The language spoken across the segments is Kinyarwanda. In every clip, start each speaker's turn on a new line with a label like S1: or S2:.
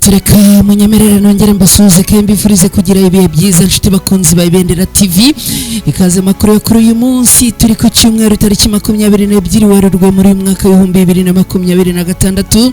S1: Reka munyemerere nongere mbasuhuze kandi mbifurize kugira ibihe byiza, nshuti bakunzi ba Ibendera TV. Ikaze makuru yo kuri uyu munsi, turi ku cyumweru tariki 22 Werurwe muri uyu mwaka w'2026.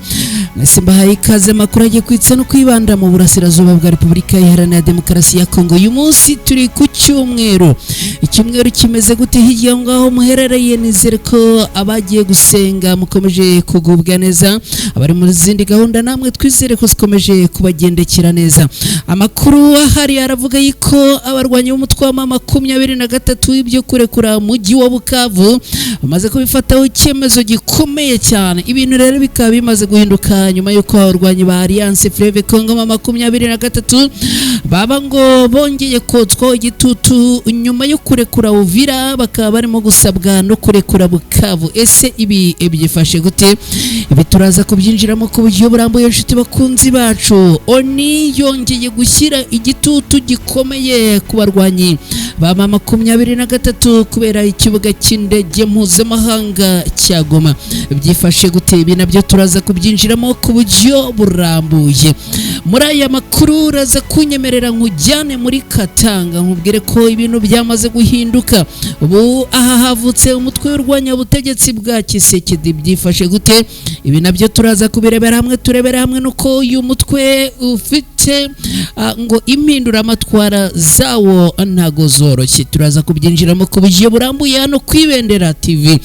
S1: Mwese mbahaye ikaze. Amakuru agiye kwitsa no kwibanda mu burasirazuba bwa Repubulika Iharanira Demokarasi ya Kongo. Uyu munsi turi ku cyumweru, icyumweru kimeze gute hirya aho ngaho muherereye? Nizere ko abagiye gusenga mukomeje kugubwa neza, abari mu zindi gahunda namwe twizere ko zikomeje kubagendekera neza. Amakuru ahari aravuga yuko abarwanyi b'umutwe wa 23 ibyo kurekura mujyi wa Bukavu bamaze kubifataho icyemezo gikomeye cyane. Ibintu rero bikaba bimaze guhinduka nyuma y'uko abarwanyi ba Alliance Fleuve Congo 23 baba ngo bongeye kotswa igitutu nyuma yo kurekura Uvira, bakaba barimo gusabwa no kurekura Bukavu. Ese ibi byifashe gute? Ibi turaza kubyinjiramo ku buryo burambuye, inshuti bakunzi bacu. ONU yongeye gushyira igitutu gikomeye ku barwanyi ba 23 kubera ikibuga cy'indege mpuzamahanga cya Goma. Byifashe gute? Ibi nabyo turaza kubyinjiramo ku buryo burambuye. Muri aya makuru uraza kunyemerera nkujyane muri Katanga, nkubwire ko ibintu byamaze guhinduka. Ubu aha havutse umutwe w'urwanya butegetsi bwa Tshisekedi. Byifashe gute? Ibi nabyo turaza kubirebera hamwe, turebera hamwe nuko uyu mutwe ufite ngo impinduramatwara zawo ntago zoroshye. Turaza kubyinjiramo ku buryo burambuye hano ku Ibendera TV.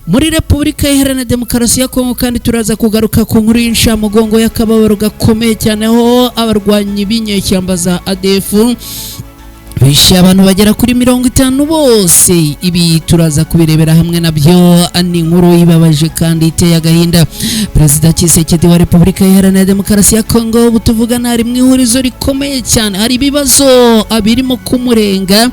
S1: Muri Repubulika Iharanira Demokarasi ya Kongo kandi turaza kugaruka ku nkuru y'inshamugongo y'akababaro gakomeye cyane, aho abarwanyi b'inyeshyamba za ADF bishe abantu bagera kuri 50 bose. Ibi turaza kubirebera hamwe nabyo, ni inkuru ibabaje kandi iteye agahinda. Perezida Tshisekedi wa Repubulika Iharanira Demokarasi ya Kongo ubu tuvugana ari mu ihurizo rikomeye cyane, hari ibibazo birimo kumurenga.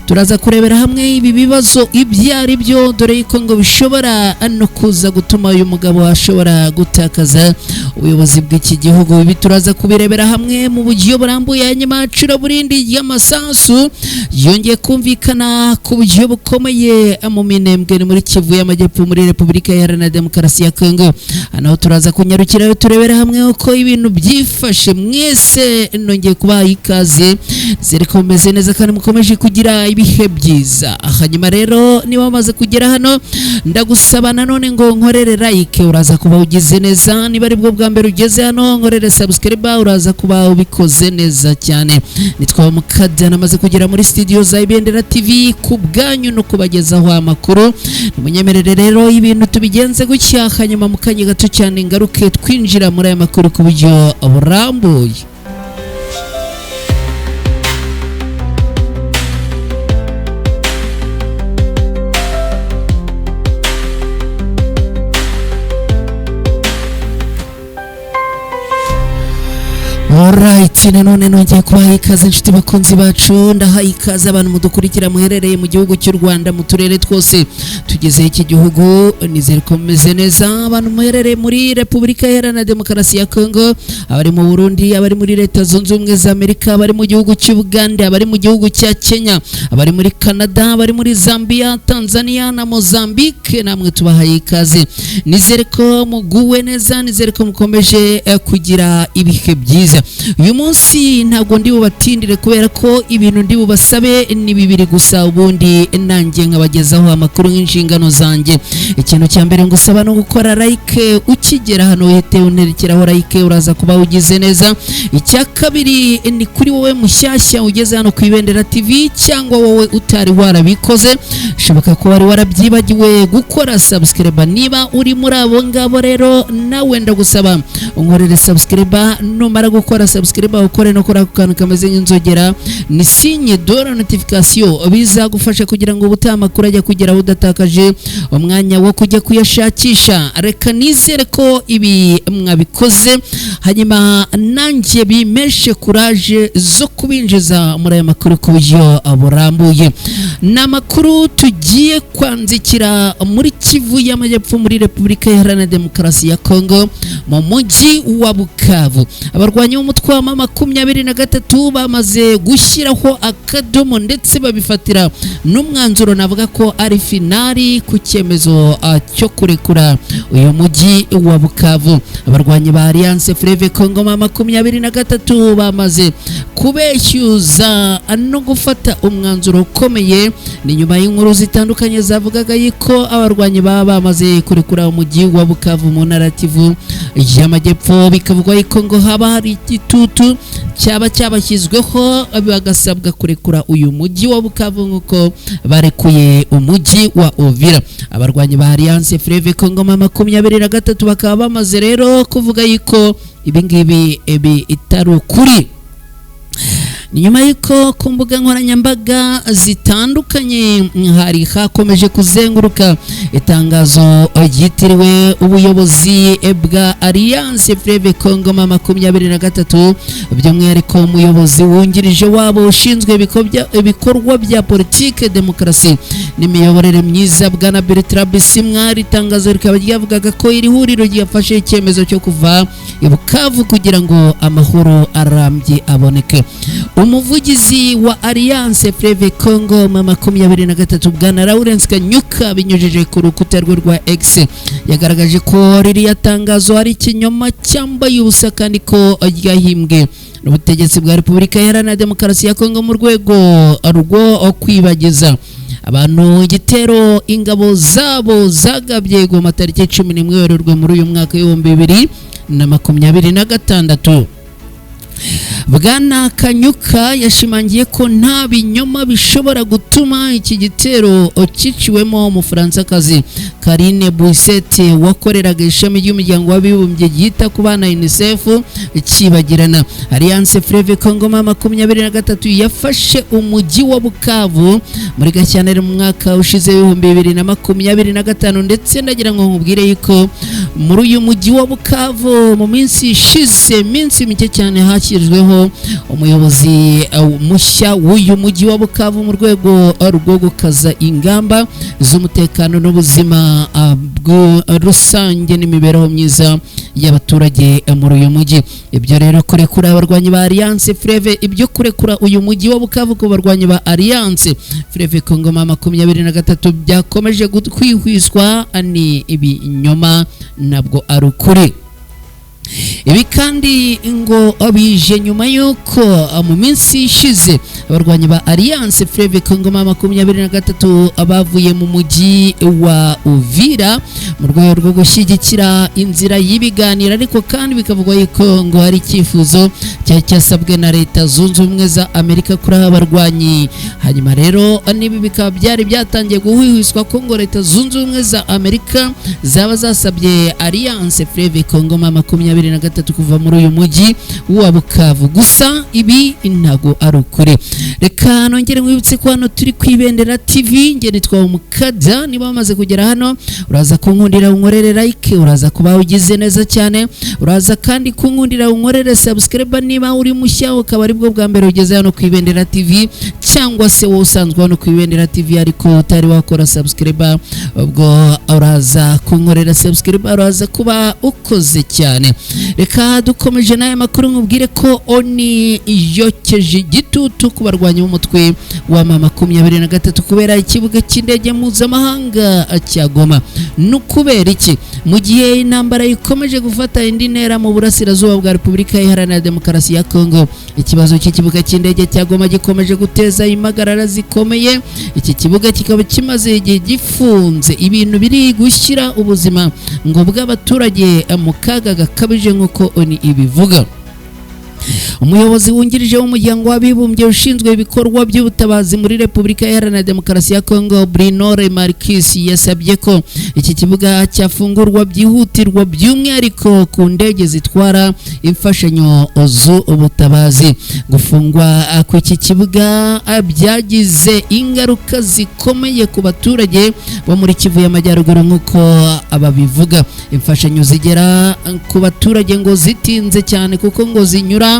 S1: Turaza kurebera hamwe ibi bibazo ibyo ari byo, dore yuko ngo bishobora no kuza gutuma uyu mugabo ashobora gutakaza ubuyobozi bw'iki gihugu. Ibi turaza kubirebera hamwe mu buryo burambuye. Hanyuma icuraburindi ry'amasasu yongeye kumvikana ku buryo bukomeye mu Minembwe ni muri Kivu y'Amajyepfo muri Repubulika Iharanira Demokarasi ya Kongo. Hano turaza kunyarukirayo turebera hamwe uko ibintu byifashe. Mwese nongeye kubaha ikaze, nizere ko mumeze neza kandi mukomeje kugira ibihe byiza. Hanyuma rero niba wamaze kugera hano, ndagusaba nanone ngo nkorere like, uraza kuba ugize neza. Niba ari bwo bwa mbere ugeze hano, nkorere subscribe, uraza kuba ubikoze neza cyane. Nitwa Mukadya, namaze kugera muri studio za Ibendera TV ku bwanyu no kubagezaho amakuru. Nimunyemerere rero ibintu tubigenze gutya, hanyuma mu kanya gato cyane ngaruke twinjira muri aya makuru ku buryo burambuye. Alright, nanone nongeye kubaha ikaze inshuti bakunzi bacu. Ndaha ikaze abantu mudukurikira muherereye mu gihugu cy'u Rwanda mu turere twose tugezeho iki gihugu, nizere ko mumeze neza. Abantu muherereye muri Repubulika Iharanira Demokarasi ya Kongo, abari mu Burundi, abari muri Leta Zunze Ubumwe za Amerika, abari mu gihugu cy'u Bugande, abari mu gihugu cya Kenya, abari muri Canada, abari muri Zambia, Tanzania na Mozambique, namwe tubahaye ikaze. Nizere ko muguwe neza, nizere ko mukomeje kugira ibihe byiza. Uyu munsi ntabwo ndi bubatindire kubera ko ibintu ndi bubasabe ni bibiri gusa, ubundi nanjye nkabagezaho amakuru nk'inshingano zanjye. Ikintu cya mbere ngusaba no gukora like, ukigera hano uhite unterekeraho like, uraza kuba ugize neza. Icya kabiri ni kuri wowe mushyashya ugeze hano ku Ibendera TV, cyangwa wowe utari warabikoze, bishoboka ko wari warabyibagiwe gukora subscribe. Niba uri muri abo ngabo rero nawe ndagusaba unkorere subscribe. Numara gukora subscribe ukore no kuri ako kantu kameze nk'inzogera, ni signe de la notification, bizagufasha kugira ngo ubutaha amakuru ajya kugeraho udatakaje umwanya wo kujya kuyashakisha. Reka nizere ko ibi mwabikoze, hanyuma nanjye bimeshe courage zo kubinjiza muri aya makuru ku buryo burambuye. Ni amakuru tugiye kwanzikira muri Kivu y'Amajyepfo muri Repubulika Iharanira Demokarasi ya Kongo mu mujyi wa Bukavu. Abarwanyi b'umutwe b'umutwe wa 23 bamaze gushyiraho akadomo ndetse babifatira n'umwanzuro, navuga ko ari finali ku cyemezo cyo kurekura uyu mujyi wa Bukavu. Abarwanyi ba Alliance Fleuve Congo 23 bamaze kubeshyuza no gufata umwanzuro ukomeye. Ni nyuma y'inkuru zitandukanye zavugaga yuko abarwanyi baba bamaze kurekura umujyi wa Bukavu mu ntara ya Kivu y'Amajyepfo, bikavugwa yuko ngo haba hari igitutu cyaba cyabashyizweho bagasabwa kurekura uyu mujyi wa Bukavu nk'uko barekuye umujyi wa Uvira. Abarwanyi ba Alliance Fleuve Congo 23 bakaba bamaze rero kuvuga yuko ibingibi itari ukuri. Ni nyuma y'uko ku mbuga nkoranyambaga zitandukanye hari hakomeje kuzenguruka itangazo ryitiriwe ubuyobozi bwa Alliance Fleuve Congo 23, by'umwihariko umuyobozi wungirije wabo ushinzwe ibikorwa bya politike, demokarasi n'imiyoborere myiza, Bwana Bertrand Bisimwa. Itangazo rikaba ryavugaga ko iri huriro ryafashe icyemezo cyo kuva i Bukavu kugira ngo amahoro arambye aboneke. Umuvugizi wa Alliance Fleuve Congo 23 Bwana Lawrence Kanyuka, binyujije ku rukuta rwe rwa X, yagaragaje ko ririya tangazo ari ikinyoma cyambaye ubusa kandi ko ryahimbwe n'ubutegetsi bwa Repubulika Iharanira Demokarasi ya Kongo mu rwego rwo kwibagiza abantu igitero ingabo zabo zagabye ku matariki 11 Werurwe muri uyu mwaka 2026. Bwana Kanyuka yashimangiye ko nta binyoma bishobora gutuma iki gitero ciciwemo Umufaransakazi Karine Buisette wakoreraga ishami ry'umuryango w'abibumbye ryita ku bana UNICEF kibagirana. Alliance Fleuve Congo 23 yafashe umujyi wa Bukavu muri Gashyantare mu mwaka ushize 2025, ndetse ndagira ngo nkubwire yuko muri uyu mujyi wa Bukavu mu minsi ishize, minsi mike cyane, hashyizweho umuyobozi mushya w'uyu mujyi wa Bukavu mu rwego rwo gukaza ingamba z'umutekano n'ubuzima rusange n'imibereho myiza y'abaturage muri uyu mujyi. Ibyo rero kurekura abarwanyi ba Alliance Fleuve, ibyo kurekura uyu mujyi wa Bukavu ku barwanyi ba Alliance Fleuve Congo 23 byakomeje kwihwiswa ni ibinyoma, ntabwo ari ukuri. Ibi kandi ngo bije nyuma y'uko mu minsi ishize abarwanyi ba Alliance Fleuve Congo 23 bavuye mu mujyi wa Uvira mu rwego rwo gushyigikira inzira y'ibiganiro, ariko kandi bikavugwa yuko ngo hari icyifuzo cyari cyasabwe na Leta Zunze Ubumwe za Amerika kuri aba barwanyi. Hanyuma rero n'ibi bikaba byari byatangiye guhwihwiswa ko ngo Leta Zunze Ubumwe za Amerika zaba zasabye Alliance Fleuve Congo 23 kuva muri uyu mujyi wa Bukavu, gusa ibi ntago ari ukuri. Reka nongere nkwibutse ko hano turi ku Ibendera TV, nge nitwa Umukada. Niba wamaze kugera hano uraza kunkundira unkorere like, uraza kuba ugize neza cyane, uraza kandi kunkundira unkorere subscribe niba uri mushya ukaba aribwo bwa mbere ugeze hano ku Ibendera TV, cyangwa se wowe usanzwe hano ku Ibendera TV ariko utari wakora subscribe, ubwo uraza kunkorera subscribe, uraza kuba ukoze cyane. Reka dukomeje n'aya makuru nkubwire ko ONU yokeje igitutu ku barwanyi b'umutwe wa 23 kubera ikibuga cy'indege mpuzamahanga cya Goma. No kubera iki? Mu gihe intambara ikomeje gufata indi ntera mu burasirazuba bwa Repubulika Iharanira Demokarasi ya Kongo, ikibazo cy'ikibuga cy'indege cya Goma gikomeje guteza impagarara zikomeye. Iki kibuga kikaba kimaze igihe gifunze, ibintu biri gushyira ubuzima ngo bw'abaturage mu kaga gakabije nk'uko ONU ibivuga. Umuyobozi wungirije w'umuryango w'abibumbye ushinzwe ibikorwa by'ubutabazi muri Repubulika Iharanira Demokarasi ya Kongo, Bruno Remarquis, yasabye ko iki kibuga cyafungurwa byihutirwa, by'umwihariko ku ndege zitwara imfashanyo z'ubutabazi. Gufungwa kw'iki kibuga byagize ingaruka zikomeye ku baturage bo muri Kivu y'Amajyaruguru nk'uko ababivuga. Imfashanyo zigera ku baturage ngo zitinze cyane kuko ngo zinyura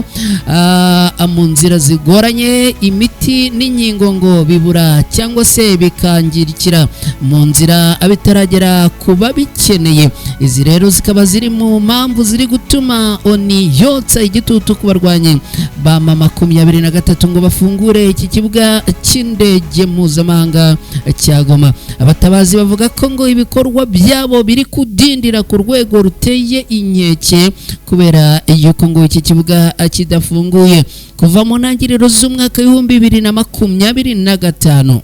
S1: mu nzira zigoranye, imiti n'inkingo ngo bibura cyangwa se bikangirikira mu nzira bitaragera ku babikeneye. bazikeneye. Izi rero zikaba ziri mu mpamvu ziri gutuma ONU yotsa igitutu ku barwanyi ba M23 ngo bafungure iki kibuga cy'indege mpuzamahanga cya Goma. Abatabazi bavuga ko ngo ibikorwa byabo biri kudindira ku rwego ruteye inkeke kubera yuko ngo iki kibuga kidafunguye kuva mu ntangiriro z'umwaka w'2025.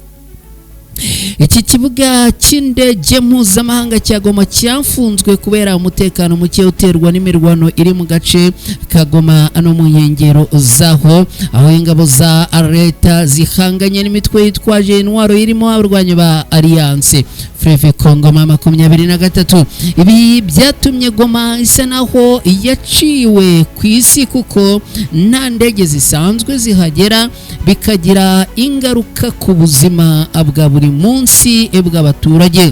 S1: Iki kibuga cy'indege mpuzamahanga cya Goma cyafunzwe kubera umutekano muke uterwa n'imirwano iri mu gace ka Goma no mu nkengero zaho, aho ingabo za leta zihanganye n'imitwe yitwaje intwaro irimo abarwanyi ba Alliance Fleuve Congo M23. Ibi byatumye Goma isa naho yaciwe ku isi kuko nta ndege zisanzwe zihagera, bikagira ingaruka ku buzima bwa buri munsi bw'abaturage.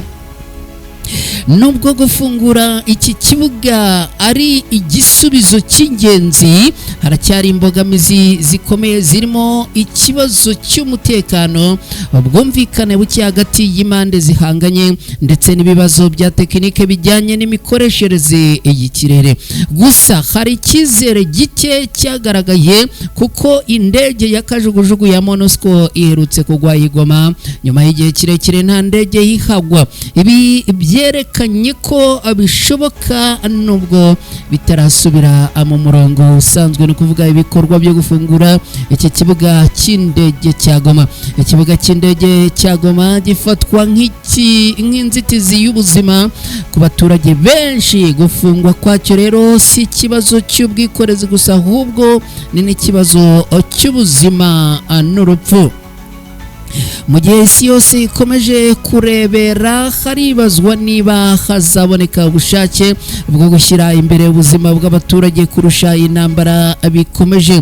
S1: Nubwo gufungura iki kibuga ari igisubizo cy'ingenzi, haracyari imbogamizi zikomeye zirimo ikibazo cy'umutekano, ubwumvikane buke hagati y'impande zihanganye, ndetse n'ibibazo bya tekinike bijyanye n'imikoreshereze y'ikirere. Gusa hari icyizere gike cyagaragaye kuko indege ya kajugujugu ya MONUSCO iherutse kugwa i Goma nyuma y'igihe kirekire nta ndege yihagwa. Ibi byerekanye ko bishoboka nubwo bitarasubira mu murongo usanzwe, ni ukuvuga ibikorwa byo gufungura iki kibuga cy'indege cya Goma. Ikibuga cy'indege cya Goma gifatwa nk'inzitizi y'ubuzima ku baturage benshi. Gufungwa kwacyo rero si ikibazo cy'ubwikorezi gusa, ahubwo ni n'ikibazo cy'ubuzima n'urupfu. Mu gihe isi yose ikomeje kurebera, haribazwa niba hazaboneka ubushake bwo gushyira imbere ubuzima bw'abaturage kurusha intambara bikomeje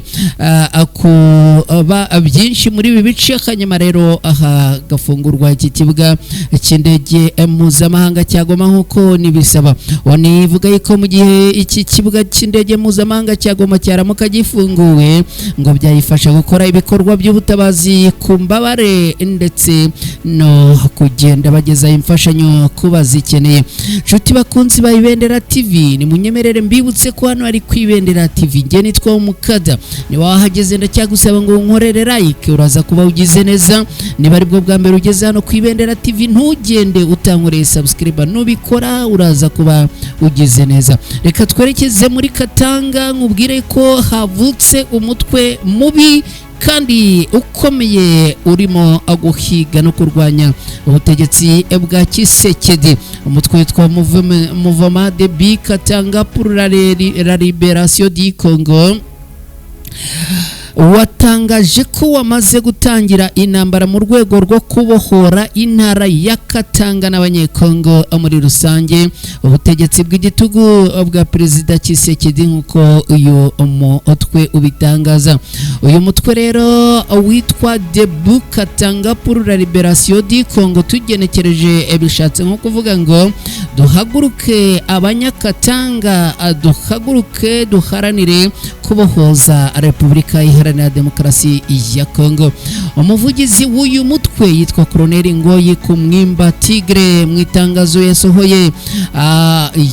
S1: kuba byinshi muri ibi bice. Hanyuma rero hagafungurwa iki kibuga cy'indege mpuzamahanga cya Goma nk'uko nibisaba. ONU ivuga yuko mu gihe iki kibuga cy'indege mpuzamahanga cya Goma cyaramuka gifunguwe, ngo byayifasha gukora ibikorwa by'ubutabazi ku mbabare ndetse no kugenda bageza imfashanyo ku bazikeneye. Nshuti bakunzi ba Ibendera TV, ni munyemerere mbibutse ko hano ari ku Ibendera TV. Njye nitwa Umukada. Niba wahageze ndacyagusaba ngo unkorere like, uraza kuba ugize neza. Niba aribwo bwa mbere ugeze hano ku Ibendera TV, ntugende utankoreye subscribe. Nubikora uraza kuba ugize neza. Reka twerekeze muri Katanga, nkubwire ko havutse umutwe mubi kandi ukomeye urimo guhiga no kurwanya ubutegetsi bwa Tshisekedi. Umutwe witwa Mouvement de Katanga pour la Libération du Congo watangaje ko wamaze gutangira intambara mu rwego rwo kubohora intara ya Katanga n'Abanyekongo muri rusange ubutegetsi bw'igitugu bwa Perezida Tshisekedi, nk'uko uyu mutwe ubitangaza. Uyu mutwe rero witwa Debout Katanga pour la Libération du Congo, tugenekereje bishatse nko kuvuga ngo duhaguruke Abanyakatanga, duhaguruke duharanire kubohoza Repubulika Iharanira Demokarasi ya Kongo. Umuvugizi w'uyu mutwe yitwa Colonel Ngoyi Kumwimba Tigre. Mu itangazo yasohoye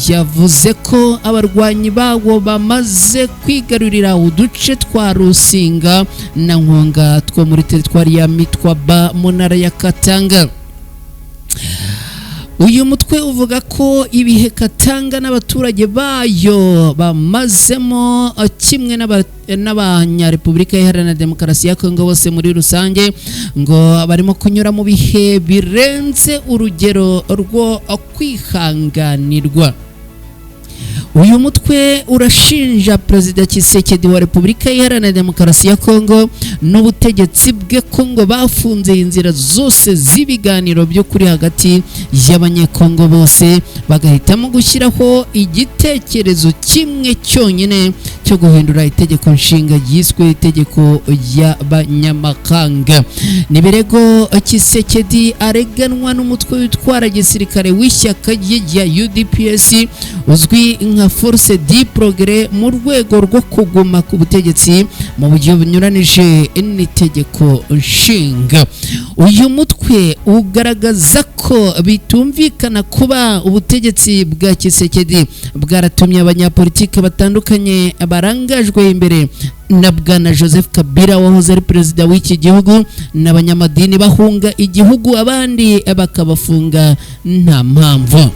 S1: yavuze ko abarwanyi bawo bamaze kwigarurira uduce twa Rusinga na Nkonga two muri teritwari ya Mitwaba mu ntara ya Katanga. Uyu mutwe uvuga ko ibihe Katanga n'abaturage bayo bamazemo, kimwe n'Abanyarepublika Iharanira Demokarasi ya Kongo bose muri rusange, ngo barimo kunyura mu bihe birenze urugero rwo kwihanganirwa. Uyu mutwe urashinja Perezida Tshisekedi wa Repubulika Iharanira Demokarasi ya Kongo n'ubutegetsi bwe ko ngo bafunze inzira zose z'ibiganiro by'ukuri hagati y'Abanyekongo bose, bagahitamo gushyiraho igitekerezo kimwe cyonyine cyo guhindura itegeko nshinga ryiswe itegeko ry'abanyamahanga. Ni ibirego Tshisekedi areganwa n'umutwe witwara gisirikare w'ishyaka rye rya UDPS uzwi nka Force du Progrès mu rwego rwo kuguma ku butegetsi mu buryo bunyuranije n'itegeko nshinga. Uyu mutwe ugaragaza ko bitumvikana kuba ubutegetsi bwa Tshisekedi bwaratumye abanyapolitike batandukanye barangajwe imbere na bwana Joseph Kabila wahoze ari perezida w'iki gihugu n'abanyamadini bahunga igihugu, abandi bakabafunga nta mpamvu.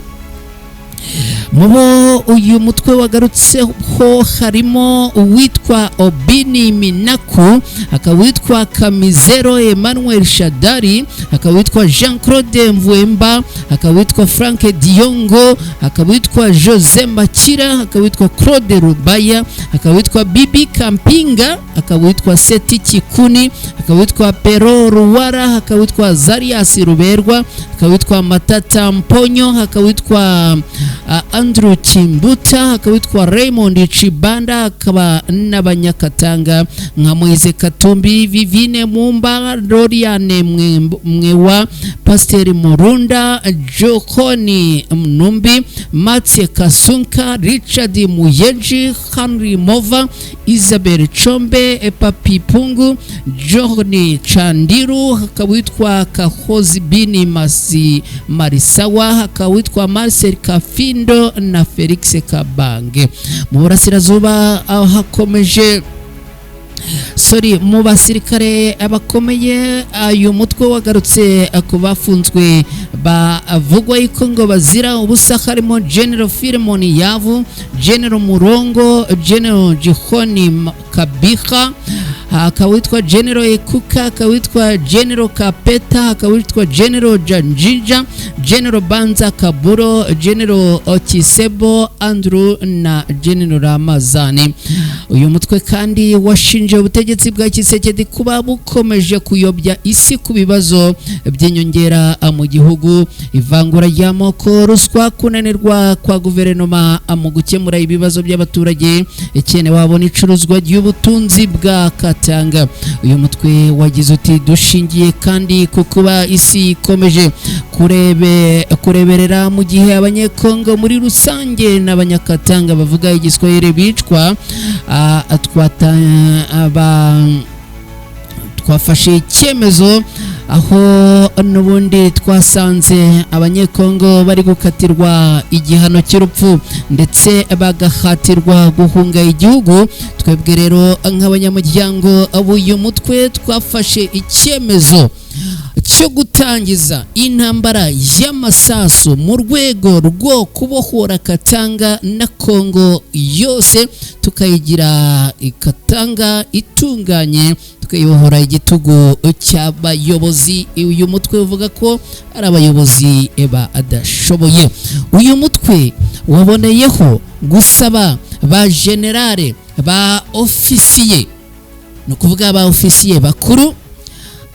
S1: Mubo uyu mutwe wagarutseho harimo uwitwa Obini Minaku, akaba witwa Kamizero Emmanuel Shadari, akaba witwa Jean Claude Mvwemba, akaba witwa Frank Diongo, akaba witwa Jose Makira, akaba witwa Claude Rubaya, akaba witwa Bibi Kampinga, akaba witwa Seti Kikuni, akaba witwa Pero Ruwara, akaba witwa Zarias Ruberwa, akaba witwa Matata Mponyo, akaba witwa Andrew Chimbuta, akaba witwa Raymond Chibanda, akaba n'abanyakatanga nka Moise Katumbi, Vivine Mumba, Loriane Mwewa, Pasiteri Murunda, Jokoni Mnumbi, Mathieu Kasunka, Richard Muyeji, Henry Mova, Isabel Chombe, Papi Pungu, John Chandiru, akaba witwa Kahozi Bini Masi Marisawa, akaba witwa Marcel Kafindo na Felix Kabange. Mu burasirazuba hakomeje sorry, mu basirikare abakomeye uyu mutwe wagarutse ku bafunzwe bavugwa yuko ngo bazira ubusa, harimo General Philemon Yavu, General Murongo, General Jihoni Kabiha, akaba witwa General Ekuka, akaba witwa General Kapeta, akaba witwa General Janjija, General Banza Kaburo, General Okisebo Andrew na General Ramazani. Uyu mutwe kandi washinje ubutegetsi bwa Tshisekedi kuba bukomeje kuyobya isi ku bibazo by'inyongera mu gihugu, ivangura ry'amoko, ruswa, kunanirwa kwa guverinoma mu gukemura ibibazo by'abaturage, ikene wabona icuruzwa ry'ubutunzi bwa Katanga. Uyu mutwe wagize uti: dushingiye kandi ku kuba isi ikomeje kureberera mu gihe abanyekongo muri rusange n'abanyakatanga bavuga igiswahili bicwa, twafashe icyemezo aho n'ubundi twasanze abanyekongo bari gukatirwa igihano cy'urupfu ndetse bagahatirwa guhunga igihugu. Twebwe rero nk'abanyamuryango b'uyu mutwe twafashe icyemezo cyo gutangiza intambara y'amasasu mu rwego rwo kubohora Katanga na Kongo yose, tukayigira Katanga itunganye, tukayibohora igitugu cy'abayobozi. Uyu mutwe uvuga ko ari abayobozi badashoboye. Uyu mutwe waboneyeho gusaba ba generale, ba ofisiye, ni ukuvuga ba ofisiye bakuru,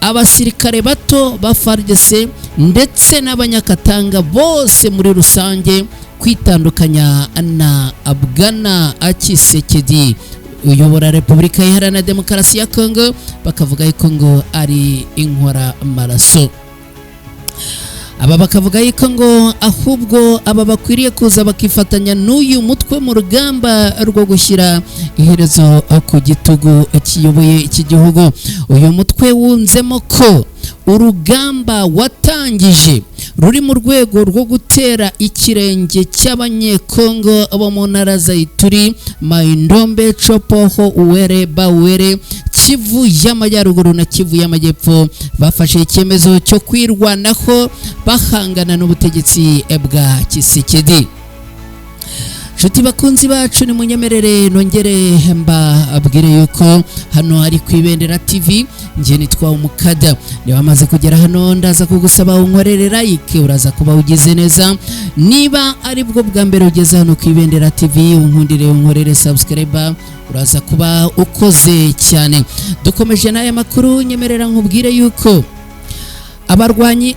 S1: abasirikare bato ba FARDC ndetse n'abanyakatanga bose muri rusange kwitandukanya na Bwana Tshisekedi uyobora Repubulika Iharanira Demokarasi ya Kongo, bakavuga yuko ngo ari inkora maraso. Aba bakavuga yuko ngo ahubwo aba bakwiriye kuza bakifatanya n'uyu mutwe mu rugamba rwo gushyira iherezo ku gitugu kiyoboye iki gihugu. Uyu mutwe wunzemo ko urugamba watangije ruri mu rwego rwo gutera ikirenge cy'abanyekongo bo mu ntara za Ituri, Maindombe, Chopoho, Uwere, Bawere, Kivu y'Amajyaruguru na Kivu y'Amajyepfo, bafashe icyemezo cyo kwirwanaho bahangana n'ubutegetsi bwa Tshisekedi. Nshuti bakunzi bacu, ni munyemerere nongere mbabwire yuko hano ari ku Ibendera TV, njye nitwa Umukada. Niba amaze kugera hano ndaza kugusaba unkorere like, uraza kuba ugize neza. Niba ari bwo bwa mbere ugeze hano ku Ibendera TV, unkundire unkorere subscribe, uraza kuba ukoze cyane. Dukomeje n'aya makuru, nyemerera nkubwire yuko abarwanyi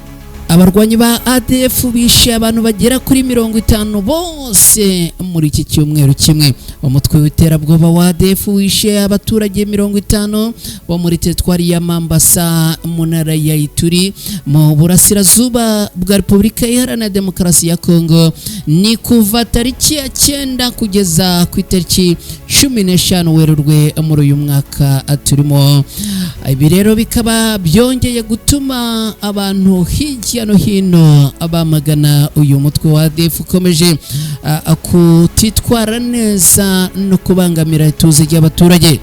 S1: Abarwanyi ba ADF bishe abantu bagera kuri 50 bose muri iki cyumweru kimwe. Umutwe w'iterabwoba wa ADF wishe abaturage 50 bo muri teritwari ya Mambasa mu ntara ya Ituri mu burasirazuba bwa Repubulika Iharanira Demokarasi ya Kongo. Ni kuva tariki ya 9 kugeza ku itariki 15 Werurwe muri uyu mwaka turimo. Ibi rero bikaba byongeye gutuma abantu hirya no hino bamagana uyu mutwe wa ADF ukomeje kutitwara neza no kubangamira ituze ry'abaturage.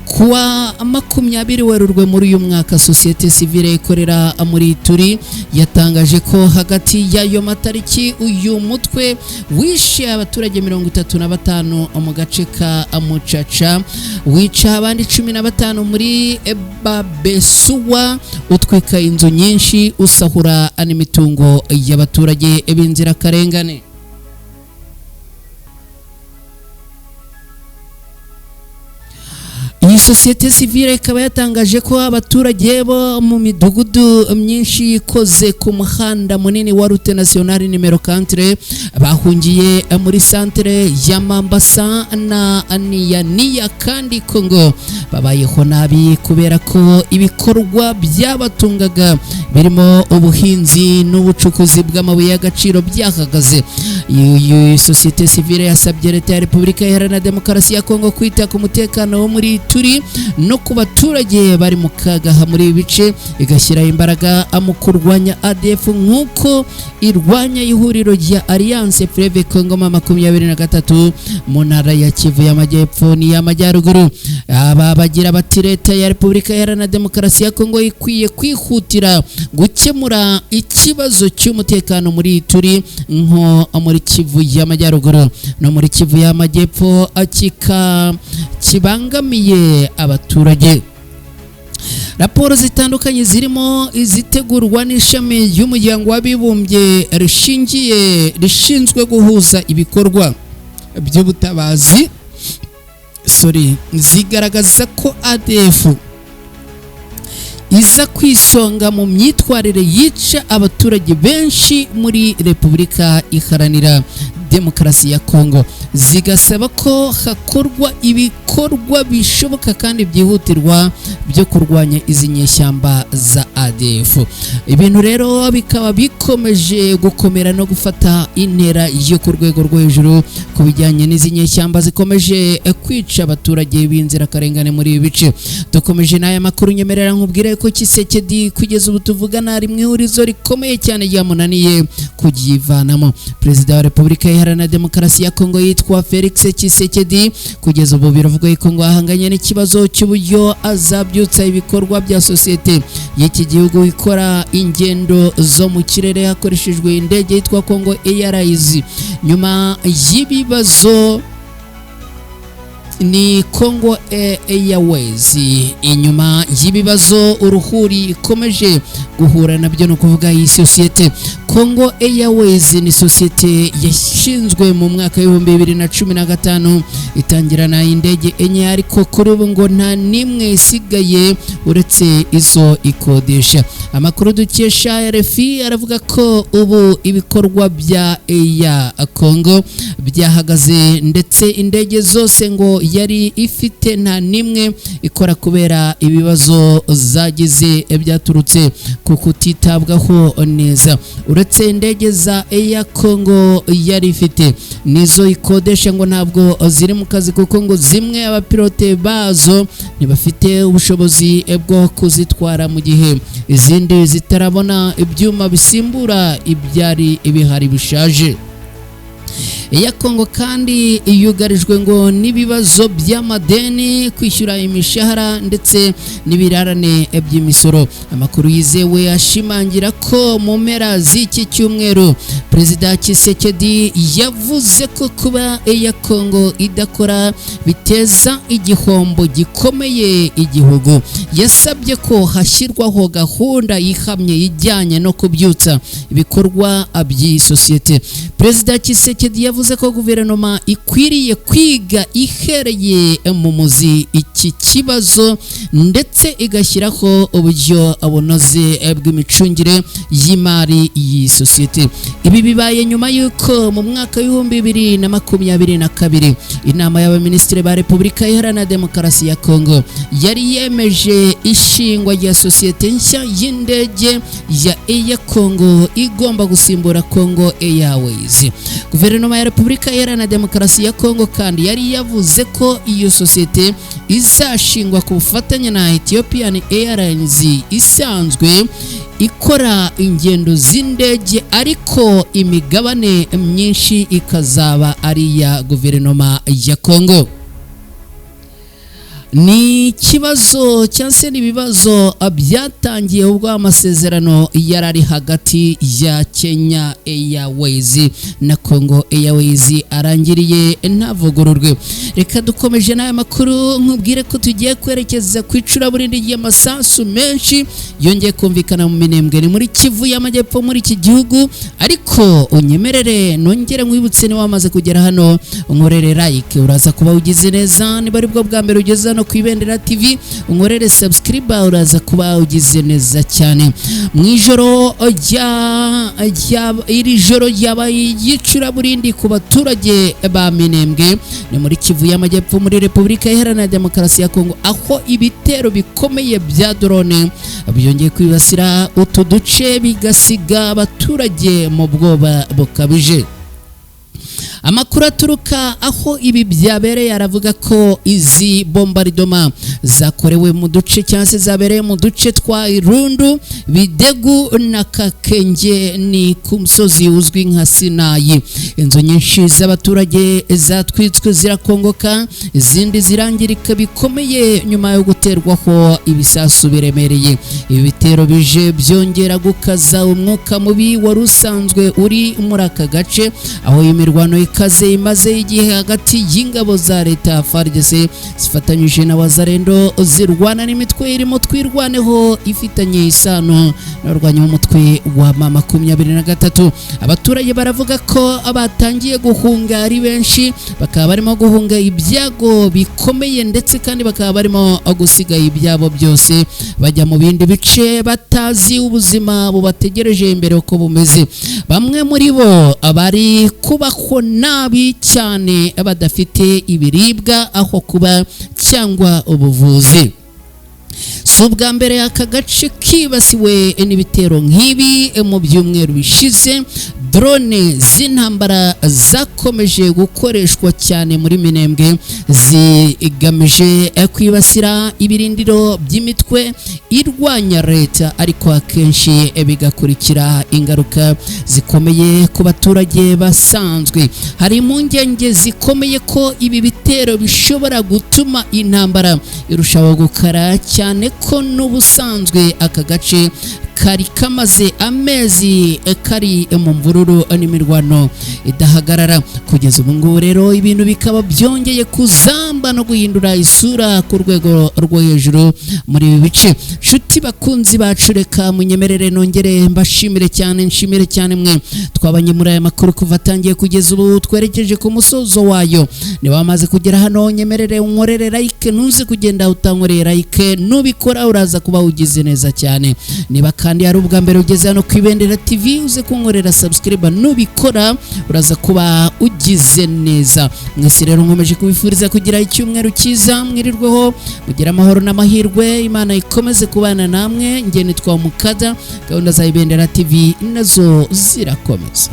S1: Kuwa 20 Werurwe muri uyu mwaka, sosiyete sivile ikorera muri Ituri yatangaje ko hagati y'ayo matariki uyu mutwe wishe abaturage 35 mu gace ka Mucaca, wica abandi 15 muri Babesuwa, utwika inzu nyinshi, usahura n'imitungo y'abaturage b'inzirakarengane. Iyi sosiyete sivile ikaba yatangaje ko abaturage bo mu midugudu myinshi ikoze ku muhanda munini wa route nationale nimero 4 bahungiye muri centre ya Mambasa na Niya kandi Kongo babayeho nabi kubera ko ibikorwa byabatungaga birimo ubuhinzi n'ubucukuzi bw'amabuye y'agaciro byahagaze. Iyi sosiyete sivile yasabye leta ya Repubulika Iharanira Demokarasi ya Kongo kwita ku mutekano wo muri Ituri no ku baturage bari mu kaga muri ibi bice, igashyira imbaraga mu kurwanya ADF nk'uko irwanya ihuriro rya Alliance Fleuve Congo 23 mu ntara ya Kivu y'Amajyepfo n'iy'Amajyaruguru. Aba bagira bati leta ya Repubulika Iharanira Demokarasi ya Kongo ikwiye kwihutira gukemura ikibazo cy'umutekano muri Ituri nko muri Kivu y'Amajyaruguru no muri Kivu y'Amajyepfo kibangamiye abaturage. Raporo zitandukanye zirimo izitegurwa n'ishami ry'umuryango w'abibumbye rishinzwe guhuza ibikorwa by'ubutabazi zigaragaza ko ADF iza kwisonga mu myitwarire yica abaturage benshi muri Repubulika Iharanira Demokarasi ya Kongo, zigasaba ko hakorwa ibikorwa bishoboka kandi byihutirwa byo kurwanya izi nyeshyamba za ADF. Ibintu rero bikaba bikomeje gukomera no gufata intera yo ku rwego rwo hejuru ku bijyanye n'izi nyeshyamba zikomeje kwica abaturage b'inzirakarengane muri ibi bice. Dukomeje n'aya makuru, nyemerera nkubwire ko Tshisekedi kugeza ubu tuvugana ari mu ihurizo rikomeye cyane ryamunaniye kuryivanamo. Perezida wa Repubulika Iharanira Demokarasi ya Kongo yitwa Felix Tshisekedi kugeza ubu biravuga ko ngo ahanganye n'ikibazo cy'uburyo azabyutsa ibikorwa bya sosiyete y'iki gihugu ikora ingendo zo mu kirere hakoreshejwe indege yitwa Congo Airlines nyuma y'ibibazo ni Congo Airways. Inyuma y'ibibazo uruhuri ikomeje guhura nabyo, no kuvuga iyi sosiyete Congo Airways ni sosiyete yashinzwe mu mwaka 2015 itangirana indege enye, ariko kuri ubu ngo nta nimwe isigaye uretse izo ikodesha. Amakuru dukesha RFI aravuga ko ubu ibikorwa bya Air Congo byahagaze, ndetse indege zose ngo yari ifite nta nimwe ikora kubera ibibazo zagize byaturutse ku kutitabwaho neza. Uretse indege za Air Congo yari ifite nizo ikodesha ngo ntabwo ziri mu kazi, kuko ngo zimwe abapilote bazo ntibafite ubushobozi bwo kuzitwara, mu gihe izindi zitarabona ibyuma bisimbura ibyari ibihari bishaje. Air Congo kandi yugarijwe ngo n'ibibazo by'amadeni, kwishyura imishahara ndetse n'ibirarane by'imisoro. Amakuru yizewe ashimangira ko mu mpera z'iki cyumweru Perezida Tshisekedi yavuze ko kuba Air Congo idakora biteza igihombo gikomeye igihugu. Yasabye ko hashyirwaho gahunda ihamye ijyanye no kubyutsa ibikorwa by'iyi sosiyete. Perezida Tshisekedi yavuze ko guverinoma ikwiriye kwiga ihereye mu muzi iki kibazo, ndetse igashyiraho uburyo bunoze bw'imicungire y'imari y'iyi sosiyete. Ibi bibaye nyuma y'uko mu mwaka w'2022 inama y'abaminisitiri ba Repubulika Iharanira Demokarasi ya Kongo yari yemeje ishingwa rya sosiyete nshya y'indege ya Air Congo igomba gusimbura Congo Airways. Guverinoma ya Repubulika Iharanira Demokarasi ya Kongo kandi yari yavuze ko iyo sosiyete izashingwa ku bufatanye na Ethiopian Airlines isanzwe ikora ingendo z'indege, ariko imigabane myinshi ikazaba ari iya guverinoma ya Kongo. Ni ikibazo cyangwa se ibibazo byatangiye ubwo amasezerano yari ari hagati ya Kenya Airways na Congo Airways arangiriye ntavugururwe. Reka dukomeje n'aya makuru, nkubwire ko tugiye kwerekeza ku icuraburindi ry'amasasu menshi yongeye kumvikana mu Minembwe, ni muri Kivu y'Amajyepfo muri iki gihugu. Ariko unyemerere nongere nkwibutse, niba wamaze kugera hano unkorere like, uraza kuba ugize neza. Niba aribwo bwa mbere ugeze hano ku Ibendera TV, unkorere subscribe, uraza kuba ugize neza cyane. Mu ijoro rya iri joro ryabaye igicuraburindi ku baturage ba Minembwe, ni muri Kivu y'Amajyepfo muri Repubulika Iharanira Demokarasi ya Kongo, aho ibitero bikomeye bya drone byongeye kwibasira utu duce, bigasiga abaturage mu bwoba bukabije. Amakuru aturuka aho ibi byabereye aravuga ko izi bombardement zakorewe mu duce cyangwa se zabereye mu duce twa Irundu, Bidegu na Kakenge, ni ku musozi uzwi nka Sinayi. Inzu nyinshi z'abaturage zatwitswe zirakongoka, izindi zirangirika bikomeye nyuma yo guterwaho ibisasu biremereye. Ibi bitero bije byongera gukaza umwuka mubi wari usanzwe uri muri aka gace, aho imirwano ikaze imaze igihe hagati y'ingabo za leta FARDC zifatanyije na Wazalendo zirwana n'imitwe irimo Twirwaneho ifitanye isano n'abarwanyi b'umutwe wa M23. Abaturage baravuga ko batangiye guhunga ari benshi, bakaba barimo guhunga ibyago bikomeye, ndetse kandi bakaba barimo gusiga ibyabo byose bajya mu bindi bice batazi ubuzima bubategereje imbere uko bumeze. Bamwe muri bo bari kubaho nabi cyane, badafite ibiribwa, aho kuba cyangwa ubuvuzi. Si ubwa mbere aka gace kibasiwe n'ibitero nk'ibi. Mu byumweru bishize drone z'intambara zakomeje gukoreshwa cyane muri Minembwe, zigamije kwibasira ibirindiro by'imitwe irwanya leta, ariko akenshi bigakurikira ingaruka zikomeye ku baturage basanzwe. Hari impungenge zikomeye ko ibi bitero bishobora gutuma intambara irushaho gukara, cyane ko n'ubusanzwe aka gace kari kamaze amezi kari mu mvururu n'imirwano idahagarara. Kugeza ubu ngubu rero ibintu bikaba byongeye kuzamba no guhindura isura ku rwego rwo hejuru muri ibi bice. Nshuti bakunzi bacu, reka munyemerere nongere mbashimire cyane, nshimire cyane mwe twabanye muri aya makuru kuva atangiye kugeza ubu twerekeje ku musozo wayo. Niba wamaze kugera hano, nyemerere unkorere like, ntuze kugenda utankoreye like. Nubikora uraza kuba ugize neza cyane. Niba kandi ari ubwa mbere ugeze hano ku Ibendera TV, uze kunkorera subscribe, nubikora uraza kuba ugize neza. Mwese rero nkomeje kubifuriza kugira icyumweru cyiza, mwirirweho mugire amahoro n'amahirwe, Imana ikomeze kubana namwe. Njye nitwa Mukada, gahunda za Ibendera TV nazo zirakomeza.